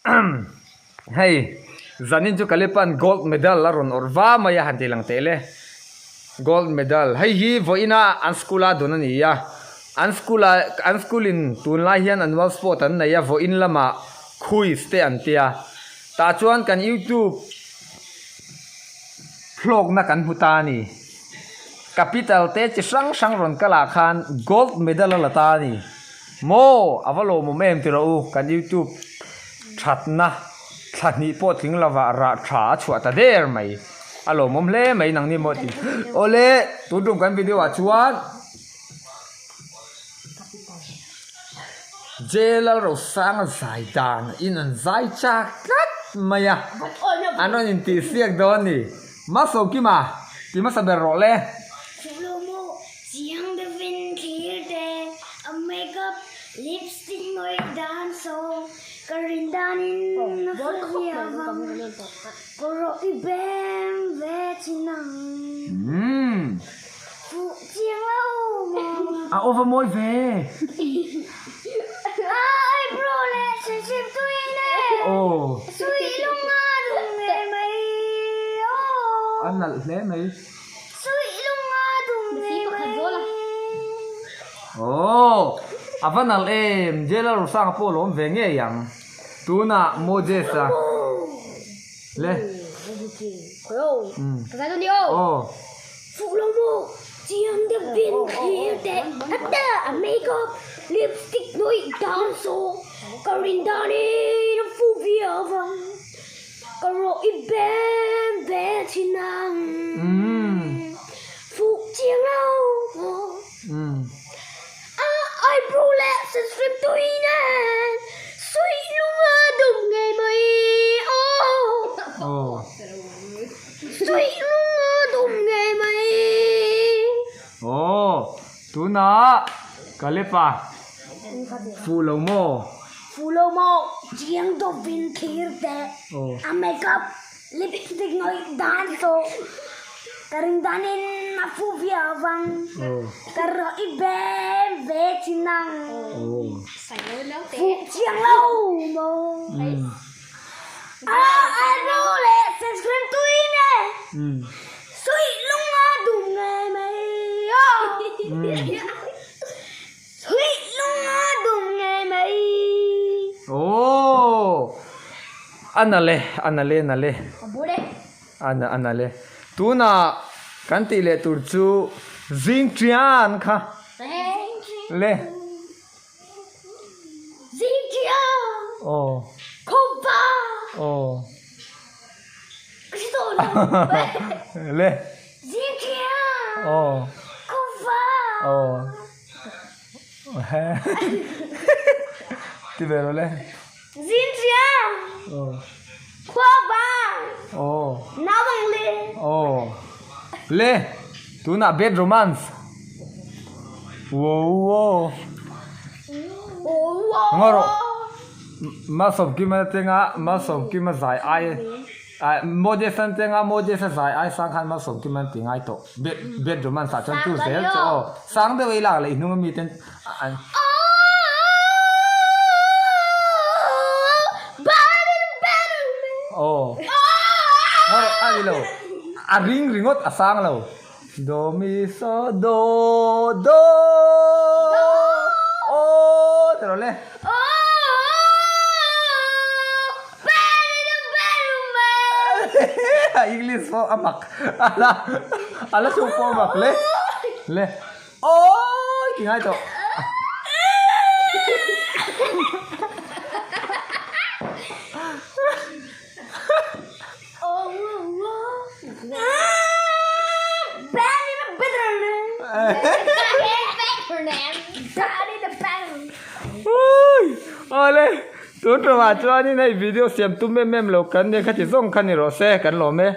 Hei zanin chu Kalipan gold medal a rawn awrh va mai a han tih lang teh le. Gold medal hei hi vawiina an school a dawn a ni a, an school ah an school in tunlai hian annual sport an nei a vawiin lamah quiz te an tia tah chuan kan youtube hlawkna kan hmu ta a ni. Capital te chi hrang hrang rawn kal ah khan gold medal a la ta a ni. Maw a va lawmawm em tih rawh u kan youtube thatna thla hnih pawh tling lovah rah tha a chhuah ta der mai a lawmawm hle mai nangni maw tih awle tun tum kan video ah chuan Jail Rosanga zai dan in an zai chak tlat mai a an rawn intihsiak dawn a ni Masokima ti hmasa ber rawh le. Chiang deuhin thlir te a makeup lipstick hnawih dan saw ka rin danin a fuh viau ang ka rawh i beng ve thin ang fuh chiang lo maw. A aw va mawi ve. A eyebrow leh sensitive tui ne suih lung a dum ngei mai aw. A nalh hle mai. Suih lunga dum ngei mai. Aww a va nalh em Jailer Rosanga pawh lawm ve ngei ang tunah Moses a le Aw Fuh lo maw chiang deuh vin thlir teh heta a makeup lipstick hnawih dan saw ka rin danin a fuh viau vang. Ka rawh i bem ve thin ang fuh chiang lo maw A eyebrow leh sunscreen tui nen suih lung a dum ngei mai aw Suih lung a dum ngei mai. Aw tunah Kalepa fuh lo maw? Fuh lo maw? Chiang dawpin thlir teh. A makeup lipstick hnawih dan saw ka ring danin a fuh viau vang. Ka rawh i bem ve thin ang. Fuh chiang lo maw? A eyebrow leh sunscreen tui ne. Suih lung a dum ngei mai aw. Suih lung a dum ngei mai. Aww a na le a na le na le a na a na le tunah kan tih leh tur chu zing tian kha le. Zing tian. Aw. Khawpa. Aw. Ka hre tawh lo. Le. Zing tian. Aw. Khawpa. Aw. Ti ve rawh le. Zing tian. Aw. Khawpa. Aw. Naupang le. Aw. Le. Tunah bad romance. Wow wow. Ngaw rawh. Malsawmkima tenga Malsawmkima zai ai Moses-an tenga Moses-a zai ai sang khan Malsawmkima an ti ngai tawh. Bad romance ah chuan chu zel che aw. Sang deuh ei lak leh i hnung ami ten an. Aw. Ngaw rawh a ni lo. A ring ringawt a sang lo. Do mi so do do aw ti rawh le. English pawh a mak ala ala chhung pawh a mak le le aw ti ngai tawh. Awle tun tumah chuanin hei video siam tum em em lo kan nia khati zawng kha ni rawh se kan lawm e.